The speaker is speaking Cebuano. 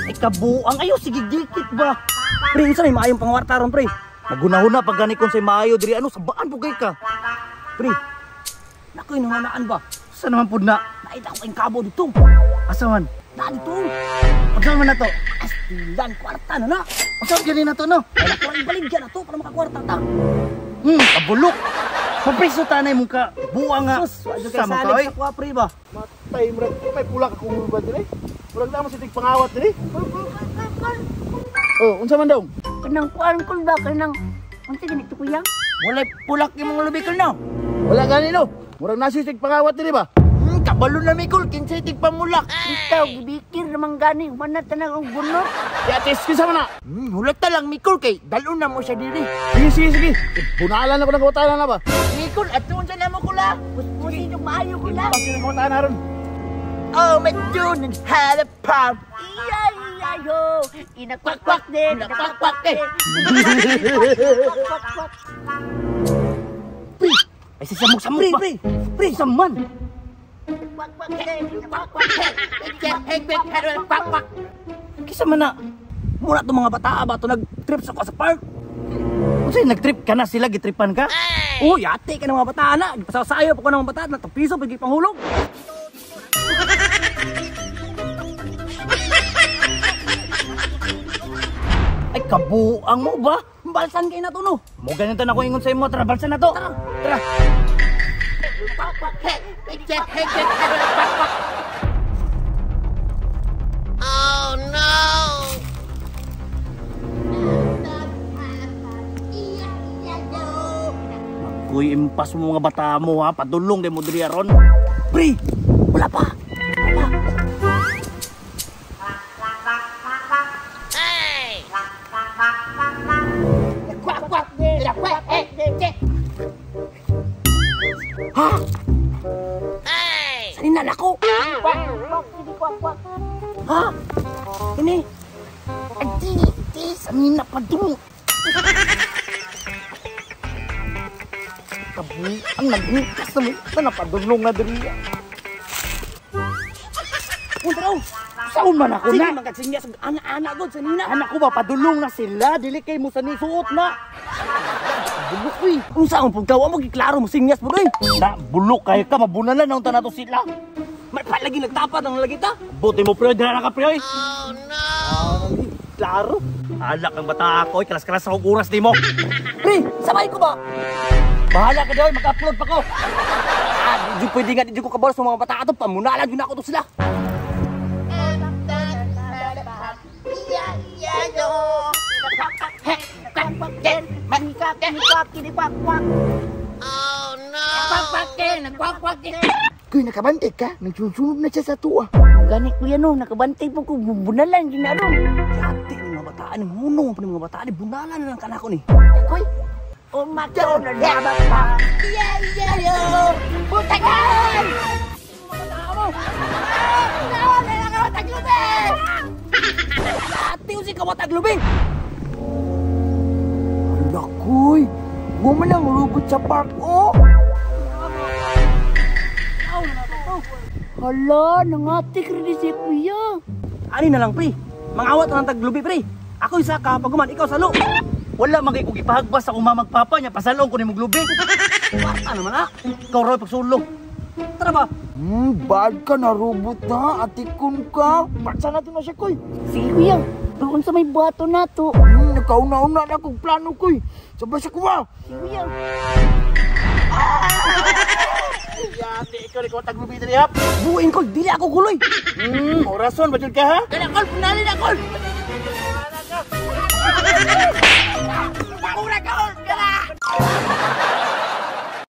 Ay kabuang ayo sige gikit ba. Pre, unsa may maayong pangwarta ron pre? Nagunahuna pag gani kon say maayo diri ano sabaan pud kay ka. Pre. Nakoy nanganaan ba? Sa naman pud na? Naita ko kayong kabo dito. Asa man? Na dito. Unsa man na to? Astilan kwarta na na. Unsa gani na to no? Ay nako ibaligya na to para makakwarta ta. Kabulok. Mapriso tanay mong ka buang nga. Sus, sa mga oy. Sa pre ba? Matay murag may pula ka kung ba diri. Murag na mo si tigpangawat diri. Oh, unsa man daw? Kanang kuan kul ba kanang unsa gani to kuya? Walay pulak imong lubi kul no. Wala gani no. Murag nasi tigpangawat diri ba? Kabalo na mikol kinsay tigpamulak. Ikaw gibikir naman gani wala tanang og bunot. Yatis kinsa man na? Hulata lang mikol kay dalon na mo siya diri. Sige sige sige. Bunalan ako ng kawatan na ba? Mikol aton sa namo kula. Puspusin yung maayo kula. Pasir ang kawatan aron. Oh, McDonald had a pump. Iya-iya-yo. Inakwak-kwak din. Inakwak-kwak din. Kwak-kwak. Pre, ay sisamok-samok ba? Pre, pre, saman. Kwak-kwak din. Kwak-kwak. Kwak-kwak. Kisa man na, muna itong mga bata ba ito nag-trip sa ko sa park? Kasi nag-trip ka na sila, gitripan ka? Oh, yate ka ng mga bata na. Pasasayo pa ko ng mga bata na, piso, pag ipanghulog. Ay, kabuang mo ba? Balsan kayo na to, no? Mo ganito na ko ingon sa imo, tara, balsan na to. Tara, tara. Oh, no! Kuy, impas mo mga bata mo ha, padulong de mo diri aron. Pre, wala pa. Wala pa. Hey! Ha? Hey! Sanina na ko. Ha? Ini. Ay, di, sanina pa dun. Kabu, ang nagbukas na mo. Ito napadulong na diri. Punta raw. Saan man ako na? Sige, magkasinya sa anak-anak ko, sanina. Anak ko ba, padulong na sila. Dili kay mo sa nisuot na. Bulok eh. Unsa ang pagkawa mo, giklaro mo sinyas mo eh. Na, bulok kayo ka, mabunalan ang tanato sila. May palagi nagtapat ang lagi ta. Buti mo pre, dira na ka pre. Oh no! Klaro. Alak ang bata ako, kalas-kalas sa oras di mo. Pre, sabay ko ba? Bahala ka daw, mag-upload pa ko. Ah, di pwede nga, di ko kabalo sa mga bata ato, pamunalan yun ako to sila. Oh no! Kuy, nakabantay ka? Nagsusunog na siya sa tuwa. Gani kuya no, nakabantay po ko bunalan gina ron. Yati ni mga bataan, hunong pa ni mga bataan, bunalan na lang kanako ni. Koy. Oh, McDonald had a farm. Iya-iya-yo. Butagan! Yati yung si Kawataglubi. Ala, kuy. Wa man ang robot sa park, oh. Hala, nangatik rin si kuya. Ani na lang pre, mangawat na lang taglubi pre. Ako isa ka, pag guman, ikaw salo. Wala man kay kung ipahagbas ako mamagpapa niya, pasalong ko ni mong lubi. Kwarta naman ah. Ikaw raw pagsulong. Tara ba? Bad ka na robot na, atikon ka. Baksa natin na siya, kuy. Sige kuya, doon sa may buhato na to. Nakauna-una na akong plano, kuy. Sabay sa kuwa. Sige kuya. Yati, ikaw ni Kawataglubi diri hap. Buin ko, dili ako guloy. Orason, ba jud ka ha? Kaya kol, punalin na kol.